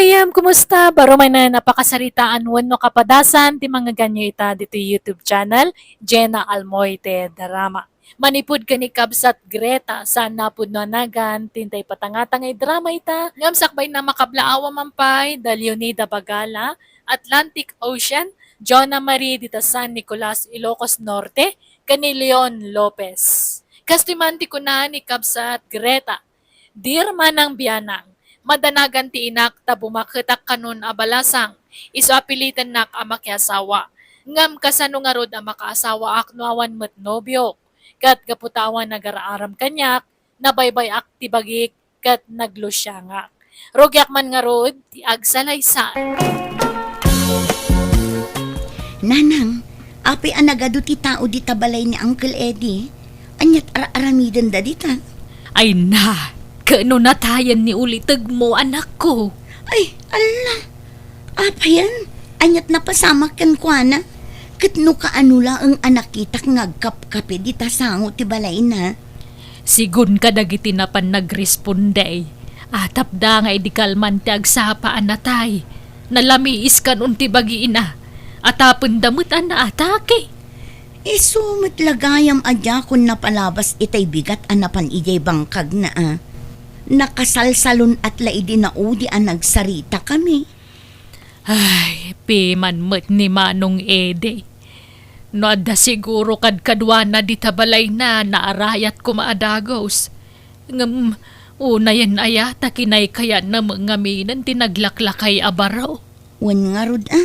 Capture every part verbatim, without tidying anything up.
Ayam, kumusta? Baro manen a pakasaritaan wenno kapadasan ti mangngeganyo ita ditoy YouTube channel, Jena Almoite Drama. Manipud ken ni Kabsat Greta, saan a pudno a nagan ti intay patangata nga idrama ita, ngem sakbayna a makablaawa man pay da Leonida Bagala, Atlantic Ocean, Jonah Marie dita San Nicolas, Ilocos Norte, ken ni Leon Lopez. Kastoy man ti kuna ni Kabsat Greta, Dear Manang Bianang, madanagan ti inak ta bumaketak kanon a balasang, isu a pilitennak a makiasawa. Ngem kasano ngarud a makaasawaak no awan met nobiok? Ket gapu ta awan agar-arem kaniak, nabaybay-ak ti bagik ket naglusiangak. Rugiak man ngarud ti agsalaysay. Nanang, apay a nagadu ti tao dita balay ni Uncle Eddie? Aniat ar-aramidenda dita? Ay na, ket no natayen ni ulitegmo, anakko. Ay, alla! Apayen, aniat napasamak kenkuana? Ket no kaano laeng a nakitak nga agkapkapi dita sango ti balayna? Sigun kadagiti napan nagresponde, atapda nga idi kalman ti agsapa a natay, nalamiis kanon ti bagina, atapenda met a naatake. Isu met la gayam a diakon napalabas itay bigat a napan idiay bangkagna a. Nakasalsalun-at la idi naudi a nagsaritakami. Ay, piman met ni Manong Ede. No adda siguro kadkaduana dita balayna, naarayat koma a dagus. Ngem, unayen aya ta kinaykayatna met ngaminen ti naglaklakay a baro? Wen ngarud a,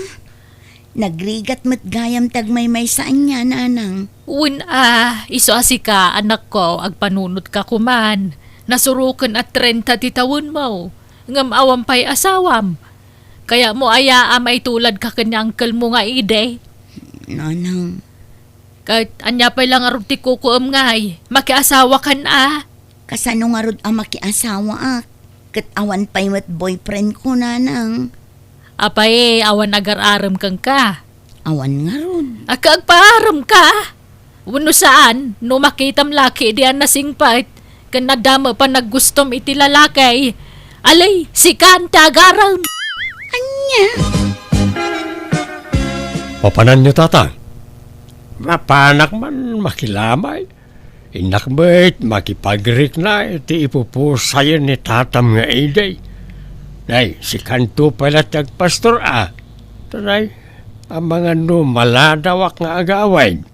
nagrigat met gayam ti agmaymaysa ania, nanang. Wen a, isu a sika, anakko, agpanunotka koman. Nasuroken a trenta ti tawenmo, ngem awan pay asawam. Kayatmo aya a maituladka ken ni uncle mo nga idi? Nanang. Ket ania pay la ngarud ti kukuem ngay? Makiasawakan a? Kasano ngarud a makiasawaak? Ket awan pay met boyfriend ko, nanang. Apay, awan agar-arem kenka? Awan ngarud. Agka agpaarem ka? Wenno saan, no makitam laki idi a nasingpet, ken nadda met panaggustom iti lalaki. Alay, sikan ti agarem. Ania? Papananyo, Tata? Mapanak man makilamay. Innak met makipagrikna iti ipupusayen ni tatam nga idi. Nay, sikanto pay la ti agpastor a. Tanay, amangan no maladawak nga agawid.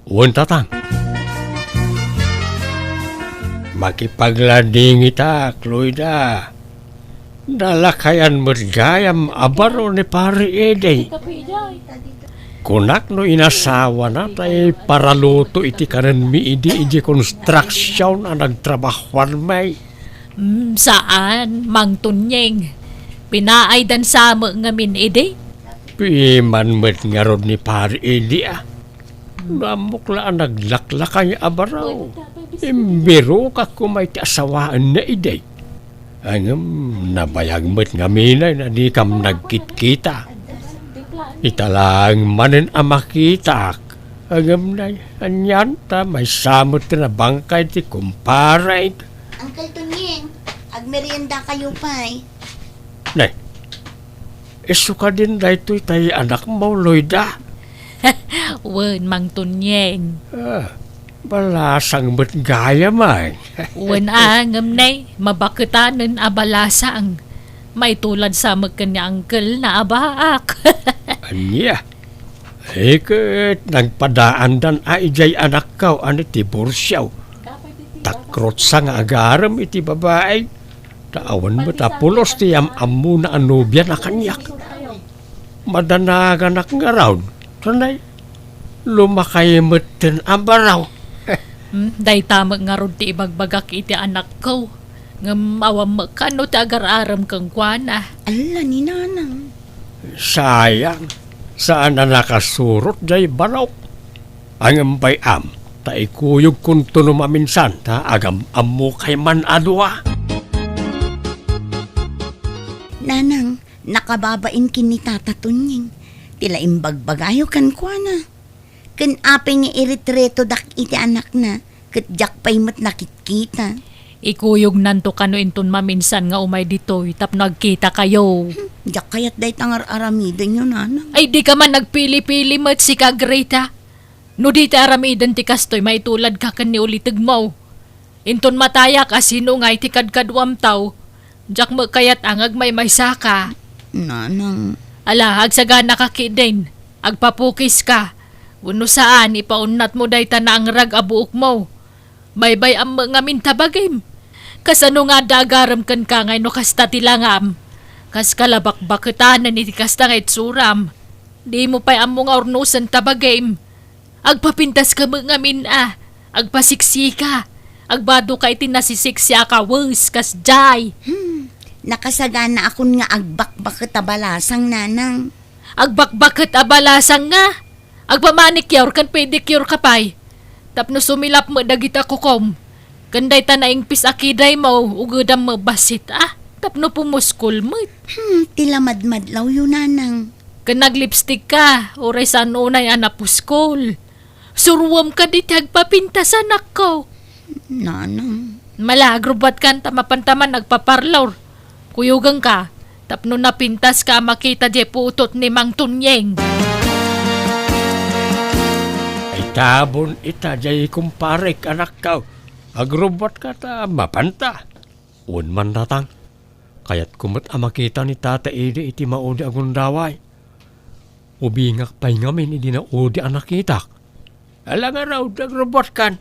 Wen, Tata. Makipagladingitak, Loida. Nalakayan met gayam a baro ni Pari Ede. Kunak no inasawana tay paraluto iti kanenmi idi, idi construction a nagtrabahuanmi. Mm, saan, Mang Tunyeng. Pinaaydan sa met ngamin idi? Piman met ngarud ni Pari Ede a. No ammok la a naglaklakay a baro. Imbirokak koma iti asawaenna idi. Ngem nabayag met ngamin a dikam nagkitkita. Ita laeng manen a makitak. Ngem nay, anian ta maysa met ti nabangkay ti kumpare. Uncle Tunyeng, agmeriendakayo pay. Nay, isu kadin daytoy tay anakmo, Loida? Wen, Mang Tunyeng. Ah, balasang met gayam a. Wen a, ngem nay, mabaketanen a balasang. Maitulad sa met ken ni uncle na a baak. Ania? Iket nagpadaandan a idiay anakko a ni Tiburcio. Takrotsa nga agarem iti babai. Ta awan met a pulos ti am-ammona a nobiana kaniak. Madanaganak ngarud, tanay, lumakay metten a baro. Hmm, dayta met ngarud ti ibagbagak iti anakko. Ngem awan met kano ti agar-arem kenkuana. Alla ni nanang. Sayang, saan a nakasurot jay barok. Ngem bay-am, ta ikuyogkonto no maminsan, ta agam-ammokay man a dua. Nanang, nakababain ken ni Tata Tunying. Ti la imbagbagayo kenkuana. Ken apay nga iretretodak iti anakna, ket diak pay met nakitkita. Ikuyognanto kano inton maminsan nga umay ditoy tapno agkitakayo. Diak kayat dayta nga ar-aramidenyo, nanang. Ay, di ka man nagpili-pili met, sika, Greta. No di ti aramiden ti kastoy, maitulad ka ken ni ulitegmo. Inton matayak a sino ngay ti kadkaduamtaw, diak met kayat a nga agmaymaysa ka. Nanang. Ala, agsagana ka ketdin. Agpapukis ka. Wenno saan, ipaunnatmo dayta naangrag a buokmo. Baybay-am met ngamin ta bagim. Kasano nga adda agarem kenka ngay no kasta ti langam? Kas kalabakbaketanen iti kasta nga itsuram. Dimo pay ammo nga urnosen ta bagim. Agpapintas ka met ngamin a. Agpasiksika. Agbado ka iti nasisiksi a kawes, kasdiay. Hmm, nakasagana akon nga agbakbaket a balasang, nanang. Agbakbaket a balasang nga? Agpamanicure ken pedicure ka pay. Tapno sumilap met dagita kukom. Ken dayta naingpis a kidaymo, ugedam met bassit, a. Tapno pumuskol met. Hmm, ti lamadmadlawyo, nanang. Ken naglipstick ka, uray saan unay a napuskol. Suruem kadi ti agpapintas, anakko. Nanang. Mala, agrubbuatkan ta mapantaman agpaparlor. Kuyogenka, tapno napintaska a makita diay putot ni Mang Tunyeng. Itabon ita diay kumparek, anakko. Agrubbuatka ta mapanta. Wen man, Tatang, kayatko met a makita ni Tata Idi iti maudi a gundaway. Ubingak pay ngamin idi naudi a nakitak. Ala ngarud, agrubbuatkan,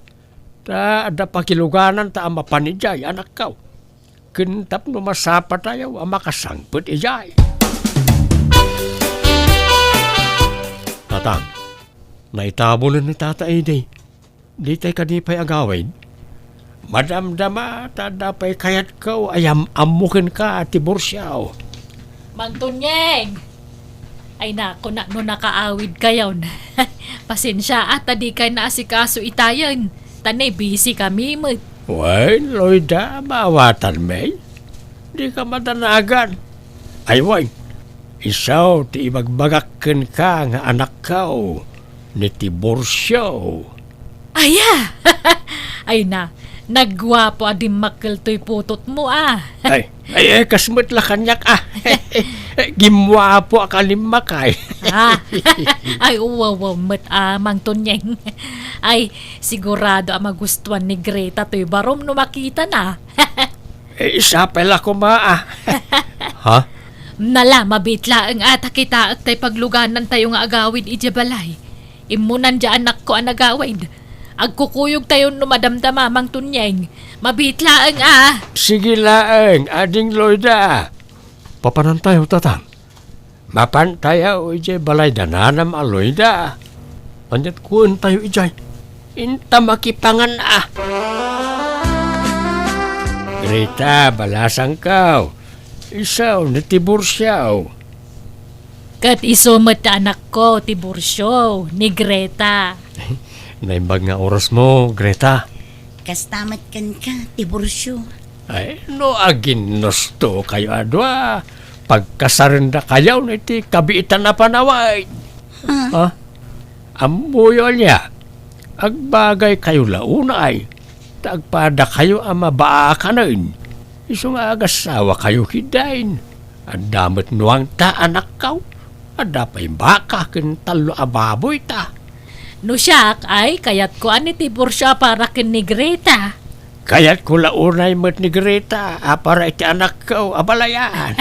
ta adda pakilugananta a mapan idiay, anakko. Ken tapno masapatayo a makasangpet idiay. Tatang, naitabonen ni Tata Idi. Ditay kadi pay agawid? Madamdama ta adda pay kayatko a yam-ammo kenka, Tiburcio. Mang Tunyeng! Ay, naku, na, no nakaawid kayon. Pasensia, a, ta dikay naasikaso itayen. Ta ne, busy kami met. Wen, Loida, maawatanmi. Dika madanagan. Ay, wen, isu ti ibagbagak kenka nga anakko, ni Tiburcio. Aya! Ay na, nagguapo a dimmakkel toy putotmo, a. Ay, ay, ay, kas met la kaniak, a. Gimmuapo a kalimmakay. A. Ay, uwaw, uwaw, met, a, Mang Tunyeng. Ay, sigurado a magustuan ni Greta toy barom no makitana. Eh, sapay la koma, a. Ha? Nala, mabiit laeng a ta kitaek tay pagluganantayo nga agawid idiay balay. Immunan diay anakko a nagawid. Agkukuyogtayon no madamdama, Mang Tunyeng. Mabiit laeng a. Sige laeng, Ading Loida. Papanantayo, Tatang. Mapantayo idiay balay da nanam a Loida. Aniat kuentayo idiay? Inta makipangan a. Greta, balasangko. Isu ni Tiburcio. Ket isu met ti anakko, Tiburcio, ni Greta. Naimbag nga orasmo, Greta. Kasta met kenka, Tiburcio. Ay, no aginnustokayo a dua, pagkasarendakayon iti kabiitan a panawen. Ha? Ha? Ammoyo ania? Agbagaykayo la unay, ta agpadakayo a mabaakanen. Isu nga agasawakayo ketdin. Adda met nuangta, anakko. Adda pay baka ken tallo a baboyta. No siak, ay, kayatko a ni Tiburcio a para ken ni Greta. Kayatko la unay met ni Greta a para iti anakko a balayan.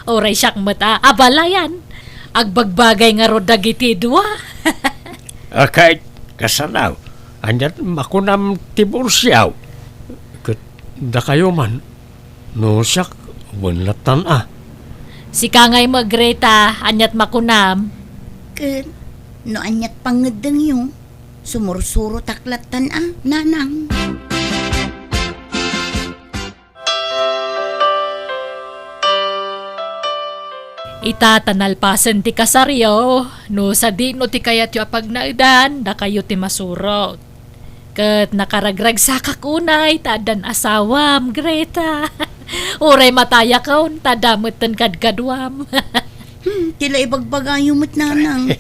Uray siak met a, a balayan. Agbagbagay ngarud dagiti dua. Akay, kasano? Aniat makunam, Tiburcio? Ket dakayo man, no siak, wen lattan a. Sika ngay met, Greta, aniat makunam? Ket no aniat pangngeddengyo, sumursurotak lattan a, nanang. Ita ta nalpasen ti kasaryo, no sadino ti kayatyo a pagnaedan, dakayo ti masurot. Ket nakaragragsakak unay ta addan asawam, Greta. Uray matayakon, ta adda metten kadkaduam. Hmm, ti la ibagbagayo met, nanang.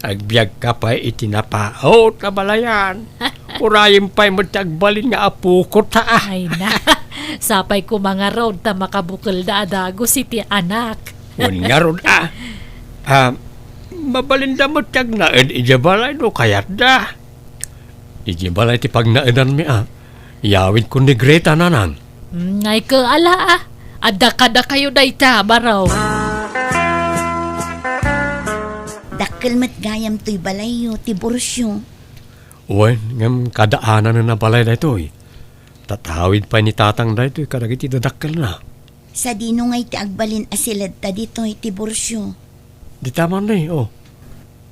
Agbiagka pay iti napaut a balayan. Urayem pay met ti agbalin nga apokota, a. Ay na, sapay koma ngarud ta makabukelda a dagus iti anak. Wen ngarud, a. A, mabalinda met ti agnaed idiay balay no kayatda. Idiay balay ti pagnaedanmi, a. Iyawidkon ni Greta, nanang. Mm, ay ke, ala, a. Adda kadakayo dayta, baro. Dakkel met gayam toy balayyo, Tiburcio. Wen, ngem kadaananen a balay daytoy. Tatawid pay ni tatang daytoy kadagiti dadakkelna. Sadino ngay ti agbalin a siledta ditoy, Tiburcio? Dita man, e, o.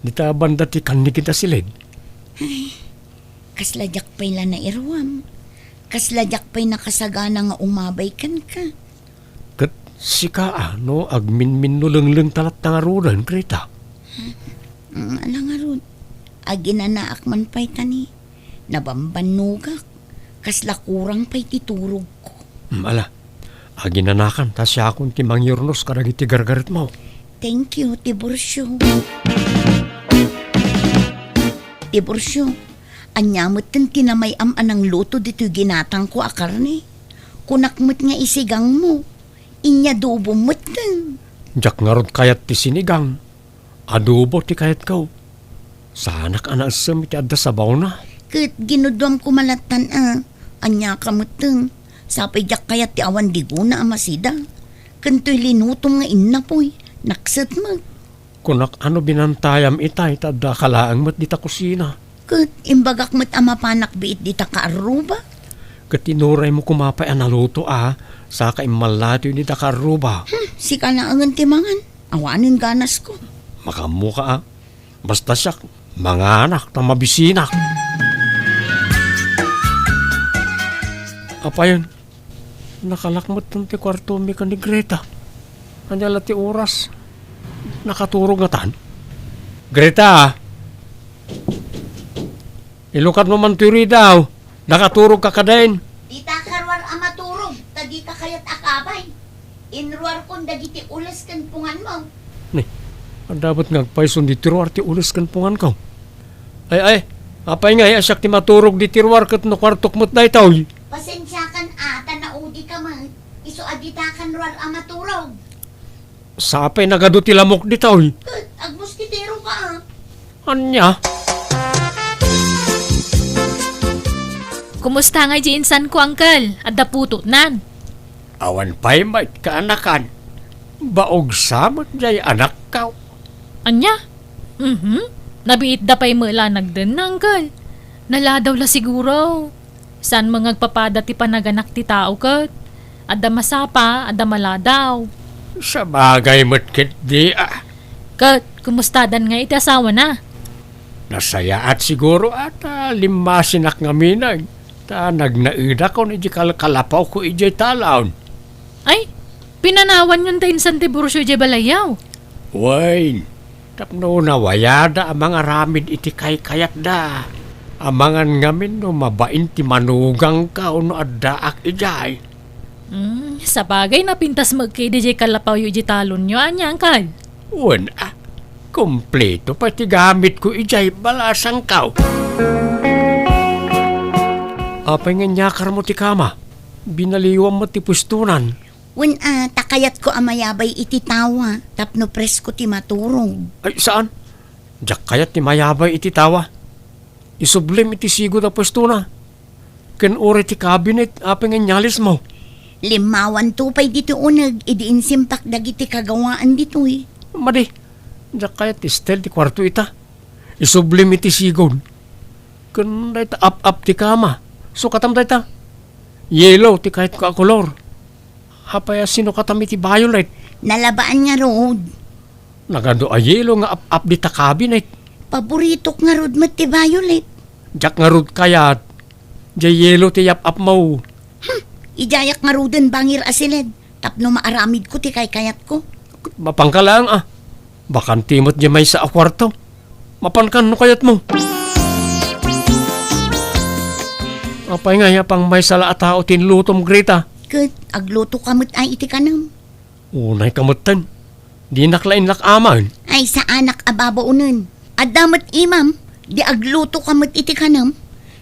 Dita banda ti kannigid a siled. Ay, kasla diak pay la nairuam. Kasla diak pay nakasagana nga umabay kenka. Ket sika, a, no agminminno lenglengta latta ngaruden, Greta? Mm, ala ngarud, aginanaak man pay ta ni, nabambannogak, kasla kurang pay ti turogko. Mm, ala, aginanakan ta siakon ti mangyurnos kadagiti gargaretmo. Thank you, Tiburcio. Tiburcio, ania metten ti namay-am a nangluto ditoy ginatangko a karne? Kunak met nga isigangmo. Inyadobom metten. Diak ngarud kayat ti sinigang. Adobo ti kayatko. Saanak a naessem iti adda sabawna. Ket ginuduam koma lattan a. Aniaka metten. Sapay diak kayat ti awan digona a masida. Ken toy linutom nga innapoy. Nakset met. Kunak a no binantayam itay ta addaka laeng met dita kusina. Ket imbagak met a mapanak biit dita kaarruba. Ket inuraymo koma pay a naluto a, saka immallatoy dita kaarruba. Hmm, sika laengen ti mangan. Awanen ganasko. Makaammoka a. Basta siak, manganak ta mabisinak. Apayen, nakalak metten ti kuartomi ken ni Greta. Ania la ti oras? Nakaturog ngatan? Greta! Ilukatmo man toy ridaw. Nakaturogka kadin. Dita ka ruar a maturog, ta dika kayat a kabay. Inruarkon dagiti ules ken punganmo. Ni, adda met nga agpayson ditoy ruar ti ules ken punganko. Ay, ay, apay ngay a siak ti maturog ditoy ruar ket no kuartok met daytoy? Pasensiakan a, ta naudika met. Isu a dita ka ruar a maturog. Sapay nagadu ti lamok ditoy. Ket agmusketero ka, a. Ania? Kumusta ngay diay insanko, Uncle? Adda putotnan? Awan pay met kaanakan. Baog sa met diay anakko. Ania? Mhm. Nabiitda pay met la a nagdenna, Uncle. Naladaw la siguro. Saan met nga agpapada ti panaganak ti tao ket adda masapa, adda maladaw. Sabagay met ketdi, a. Ket kumustadan ngay iti asawana? Nasayaat siguro a ta limmasinak ngamin, ta nagnaedakon iti kalkalapawko idiay talon. Ay, pinanawanyon ta insan ti burso idiay balayyo? Wen, tapno nawayada a mangaramid iti kaykayatda. Amangan ngamin no mabain ti manugangko no addaak idiay. Hmm, sabagay, napintas met ketdi diay kalapawyo idiay talonyo, ania, Uncle? Wen, a, kompleto pay ti gamitko idiay balasangko. Apay nga iniakarmo ti kama? Binaliwam met ti puestonan. Wen, a, ta kayatko a mayabay iti tawa tapno presko ti maturog. Ay, saan? Diak kayat ti mayabay iti tawa. Isublim iti sigud a puestona. Ken uray ti kabinet, apay nga inyalismo? Limmawanto pay ditoy uneg idi insimpak dagiti kagawaan ditoy. Madi, diak kayat ti style ti kuarto ita. Isublim iti sigud. Ken dayta ap-ap ti kama. Sukatam dayta. Yellow ti kayatko a kolor. Apay a sinukatam iti violet? Nalabaan ngarud. Nagadu a yellow nga ap-ap dita kabinet. Paboritok ngarud met ti violet. Diak ngarud kayat. Diay yellow ti yap-apmo. Hmm, idiayak ngaruden bangir a siled tapno maaramidko ti kaykayatko. Mapanka laeng a. Bakante met diay maysa a kuarto. Mapankan no kayatmo. Apay ngay a pangmaysa la a tao ti inlutom, Greta? Ket aglutoka met a iti kanem. Unayka metten. Dinak la inlak-aman. Ay, saanak a babaonen. Adda met imam, di aglutoka met iti kanem.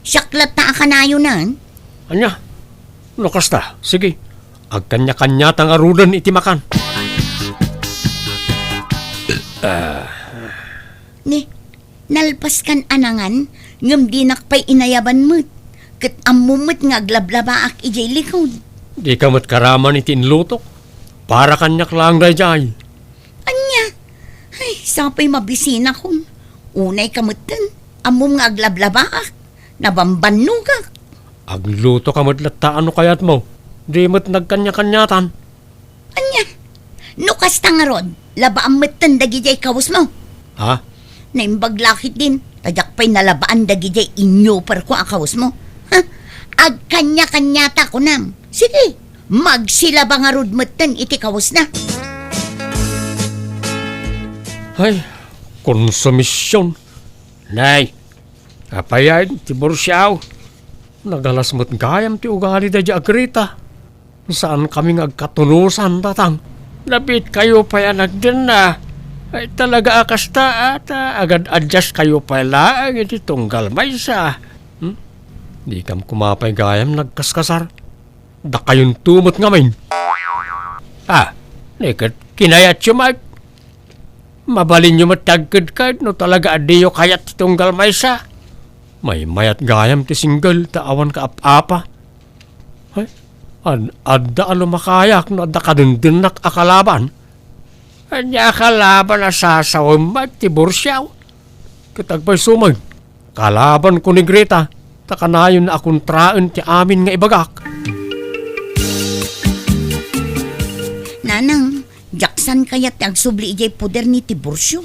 Siak latta a kanayonan. Ania? No kasta, sige. Agkanya-kanyata ngaruden iti makan. Ah. Ni, nalpaskan a nangan, ngem dinak pay inayaban met. Ket ammom met nga aglablabaak idiay likod. Dika met karaman iti inlutok. Para kaniak laeng daydiay. Ania? Ay, sapay mabisinakon. Unayka metten. Ammom nga aglablabaak. Nabambannogak. Aglutoka met latta no kayatmo. Di met nagkanya-kanyatan. Ania? No kasta ngarud, labaam metten dagidiay kawesmo. Ha? Naimbag la ketdin, ta diak pay nalabaan dagidiay inyuperko a kawesmo. Ha? Agkanya-kanyata, kunam. Sige, magsilaba ngarud metten iti kawesna. Ay, konsumision. Nay, apayen, Tiburcio. Nagalas met gayam ti ugali daydiay a Greta. Saankami nga agkatunosan, tatang. Napitkayo pay a nagdenna. Ay, talaga a kasta, a, ta agad-adjust kayo pay laeng iti tunggal maysa. Hmm? Dikam koma pay gayam nagkaskasar. Dakayonto met ngamin. Ah, ni ket kinayatyo met. Mabalinyo met ti agkedked no talaga a diyo kayat ti tunggal maysa. Maymayat gayam ti single ta awan kaap-apa. Ay, ad-, adda a lumakayak no adda kadendennaka a kalaban. Ania a kalaban a sasawem met, Tiburcio? Ket agpayso met, kalabanko ni Greta, ta kanayon a kontraen ti amin nga ibagak. Nanang, diak saan kayat ti agsubli idiay poder ni Tiburcio.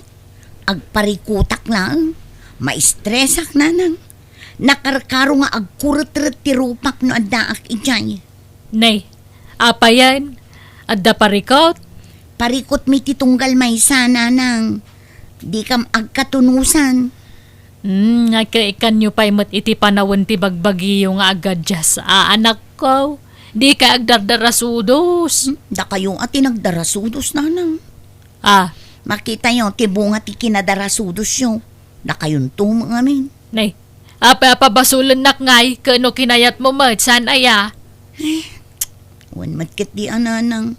Agparikutak laeng. Maistresak, nanang. Nakarkaro nga agkuretret ti rupak no addaak idiay. Nay, apayen? Adda parikut? Parikutmi ti tunggal maysa, nanang. Dikam agkatunosan. Hmm, nga kaikanyo pay met iti panawen ti bagbagiyo nga agaddias, a, anakko. Dika agdardarasudos. Hmm, dakayo a ti nagdarasudos, nanang. Ah. Makitayo ti bunga ti kinadarasudosyo. Dakayonto met ngamin. Nay, apay a pabasolennak ngay, ket no kinayatmo met, saan aya? Eh, wen met ketdi a, nanang.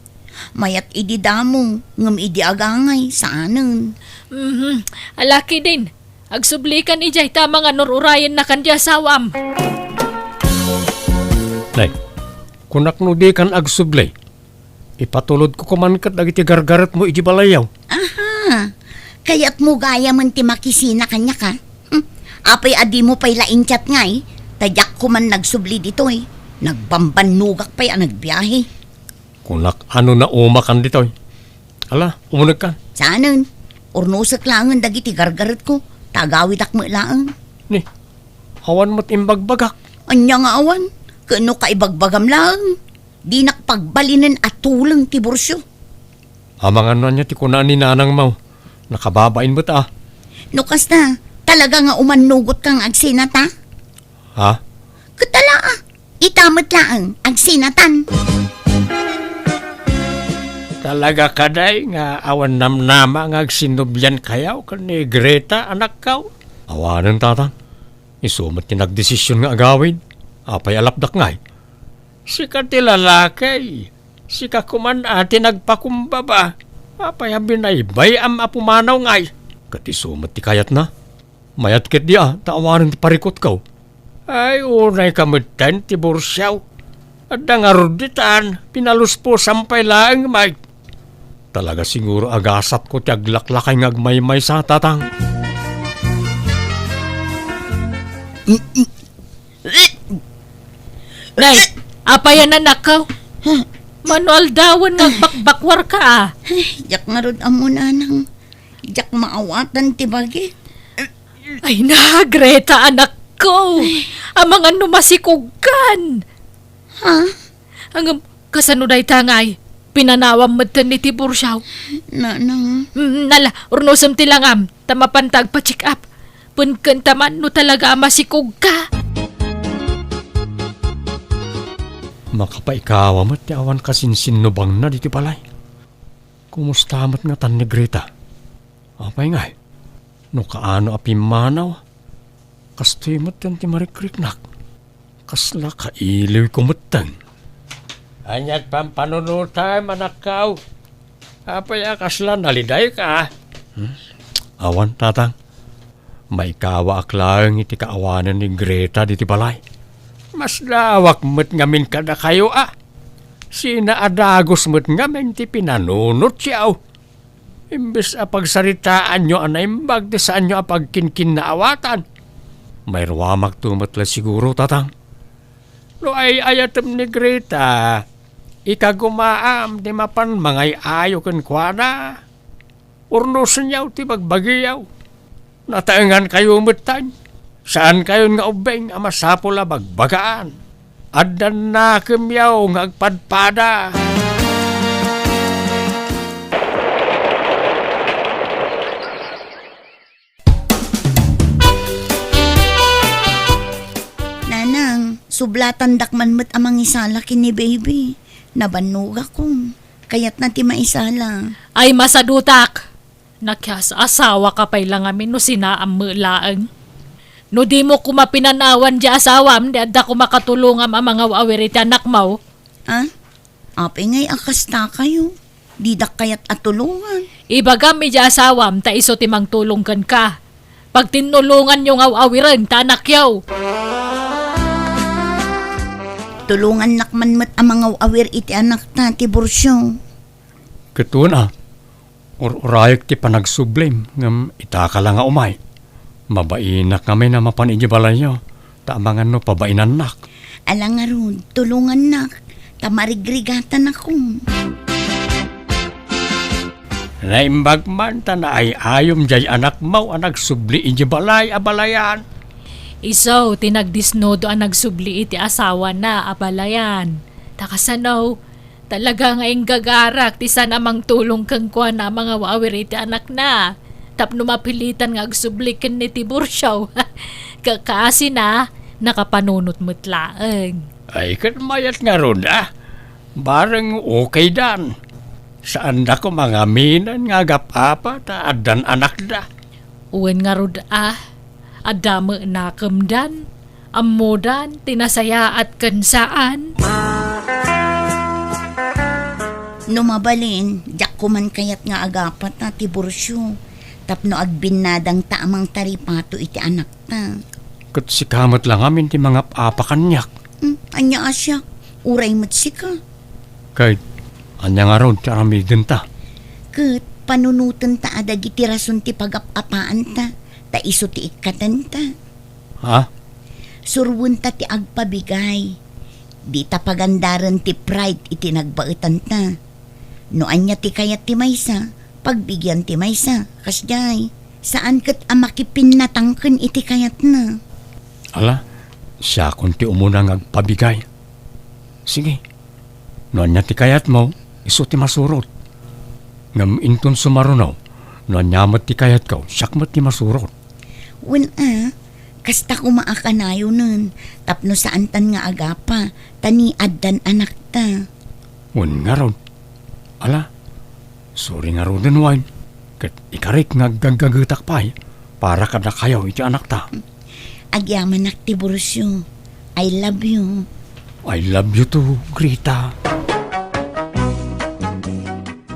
Mayat idi damo, ngem idi agangay, saanen. Mhm. Ala ketdin, agsublikan idiay ta amangan no ur-urayennakan ti asawam. Nay, kunak no dikan agsubli. Ipatulodko koman ket dagiti gargaretmo idiay balayyo. Aha. Kayatmo gayamen ti makisina kaniak, a? Hmm. Apay a dimo pay la in-chat ngay? Ta diak koman nagsubli ditoy. Nagbambannogak pay a nagbiahe. Kunak a no naumakan ditoy. Ala, umunegkan. Saanen? Urnosek laengen dagiti gargaretko. Ta agawidak met laeng. Ni, awan met imbagbagak. Ania nga awan? Ket no kaibagbagam laeng. Dinak pagbalinen a tuleng ti Tiburcio. Amangan no ania ti kuna ni nanangmo. Nakababain met a. No kasta, talaga nga umannugotka nga agsinata? Ha? Ket ala a, ita met laeng, agsinatan. Talaga kadi nga awan namnama nga agsinnubiankayo ken ni Greta, anakko? Awanen, tatang. Isu met ti nagdesision nga agawid. Apay a lapdak ngay? Sika ti lalaki. Sika koman a ti nagpakumbaba. Apay a binaybay-am a pumanaw ngay? Ket isu met ti kayatna. Mayat ketdi a, ta awanen ti parikutko. Ay, unayka metten, Tiburcio. Adda ngarud ditan, pinaluspusam pay laeng met. Talaga siguro a gasatko ti aglaklakay nga agmaymaysa, tatang. Nay, apayen, anakko? Mano aldawen nga agbakbakwarka, a? Ay, diak ngarud ammo, nanang. Diak maawatan ti bagi. Ay na, Greta, anakko. Amangan no masikogkan. Ha? Ngem, kasano dayta ngay? Pinanawam metten ni Tiburcio. Nanang. Mm, ala, urnosem ti langam, ta mapanta agpa-check up. Penkenta man no talaga a masikogka. Makapaikawa met ti awan kasinsinnubangna ditoy balay. Kumusta met ngatan ni Greta? Apay ngay? No kaano a pimmanaw? Kastoy metten ti marikriknak. Kasla kailiwko metten. Ania't pampanunotam, anakko? Apay a kasla nalidayka? Hmm? Awan, Tatang. Maikawaak laeng iti kaawanen ni Greta ditoy balay. Masdaawak met ngamin kadakayo a. Sinaadagus met ngamin ti pinanunotyo. Imbes a pagsaritaanyo a naimbag ti saanyo a pagkinkinnaawatan, mairuamakto met la siguro, Tatang. No ay-ayatem ni Greta, ikagumaam ti mapan mangay-ayo kenkuana. Urnosenyo ti bagbagiyo. Nataengankayo metten. Saankayon nga ubbing a masapul a bagbagaan. Addannakemyo nga agpadpada. Nanang, sublatandak man met a mangisala ken ni Baby. Nabannogakon. Kayatna ti maisala. Ay, masadutak! Nakias-asawaka pay la ngamin no sinaam met laeng. No dimo koma pinanawan diay asawam, di adda koma katulongam a mangaw-awir iti anakmo. Ah? Apay ngay a kastakayo? Didak kayat a tulongan. Ibagam idiay asawam ta isu ti mangtulong kenka. Pagtinnulonganyo nga aw-awiren ta anakyo. Tulongannak man met a mangaw-awir iti anakta, Tiburcio. Ket wen a, ur-urayek ti panagsublim, ngem itaka la nga umay. Mabainak ngamin a mapan idiay balayyo, ta amangan no pabainannak. Ala ngarud, tulongannak, ta marigrigatanakon. Naimbag man ta naay-ayom diay anakmo a nagsubli idiay balay a balayan. Isu ti nagdisnudo a nagsubli iti asawana a balayan. Ta kasano, talaga nga inggagarak ti saan a mangtulong kenkuana a mangaw-awir iti anakna. Tapno mapilitan nga agsubli ken ni Tiburcio. Kakasina, nakapanunot met laeng. Ay, ket mayat ngarud a. Bareng okaydan. Saanda koma nga aminen nga agap-apa ta addan anakda. Wen ngarud a, adda met nakemdan, ammodan ti nasayaat ken saan. No mabalin, diak koman kayat nga agapata, Tiburcio, tapno agbinnadangta a mangtaripato iti anakta. Ket sika met la ngamin ti mangap-apa kaniak. Hmm, ania a siak? Uray met sika. Ket ania ngarud ti aramidenta? Ket panunotenta a dagiti rason ti pagap-apaanta, ta isu ti ikkatenta. Ha? Surwenta ti agpabigay. Dita pagandaren ti pride iti nagbaetanta. No ania ti kayat ti maysa, pagbigian ti maysa. Kasdiay, saan ket a makipinnatangken iti kayatna. Ala, siakon ti umuna nga agpabigay. Sige, no ania ti kayatmo, isu ti masurot. Ngem inton sumaruno, no ania met ti kayatko, siak met ti masurot. Wen a, kasta koma a kanayonen, tapno saantan nga agapa, ta ni addan anakta. Wen ngarud. Ala, suri ngaruden wen, ket ikarik nga aggaggagetak pay para kadakayo iti anakta. Agyamanak, Tiburcio. I love you. I love you too, Greta.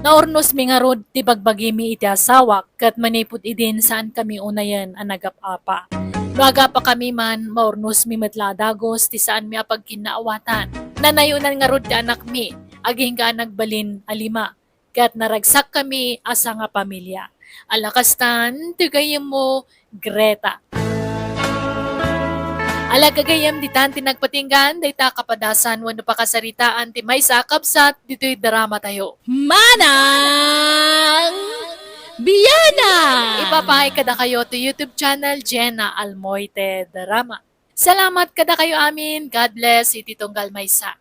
Naurnosmi ngarud ti bagbagimi iti asawak, ket manipud idin saankami unayen a nagap-apa. No agapakami man, maurnosmi met la a dagus ti saanmi a pagkinnaawatan. Nanayonan ngarud ti anakmi, agingga a nagbalin a lima, ket naragsakkami a sangapamilia. Ala kastan ti gayyemmo, Greta. Ala gagayyem, ditan ti nagpatinggan dayta a kapadasan wenno pakasaritaan ti maysa a kabsat ditoy dramatayo. Manang Biana! Ipapaay kadakayo ti YouTube channel Jenna Almoite Drama. Salamat kadakayo amin. God bless iti tunggal maysa.